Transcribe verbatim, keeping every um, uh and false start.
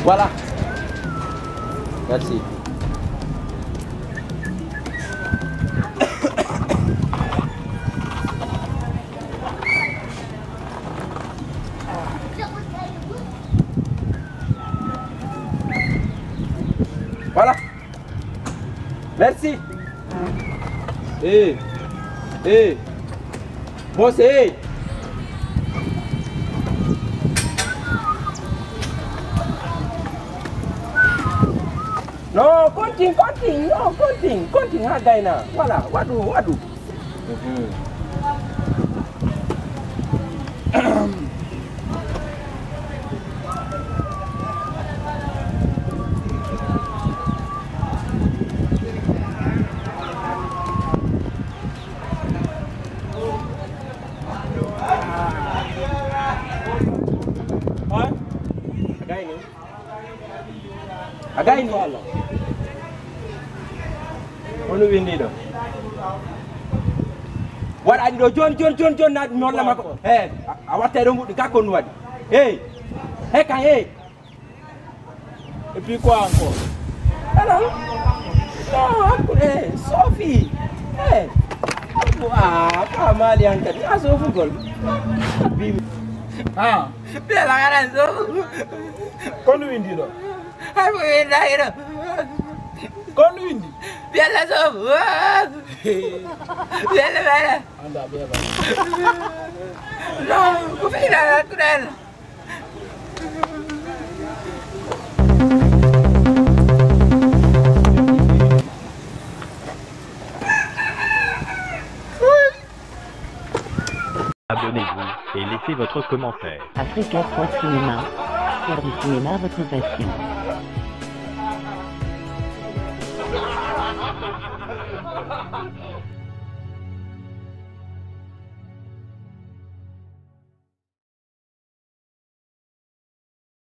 Voilà. Merci. Voilà. Merci. Eh, eh. Bon, c'est. Non, continue, continue, non, continue, continue, ha gayna. Voilà, waɗu, waɗu. Mhm. A gayni. Kono winndi ɗo. Waɗa ɗi ɗo jon, jon, jon, jon, na mi holla ma ko. He, a, a watta ɗo mbuɗi ka ko waɗi. He, he kan, he. Et puis quoi encore? Alors, non, hakkude, Sophie. He, ah, ka mali hankadi, a sofugol. Bimi. Ah. Bela gara sofu. Kono winndi ɗo. Hay mo winndaki ɗo. Kon winndi? Bella Sow. Bella, Bella. Anda, Bella. Non, ko fii ɗa hakkunde Allah. Abonnez-vous et laissez votre commentaire. Africa trois Cinéma, faire du cinéma votre passion.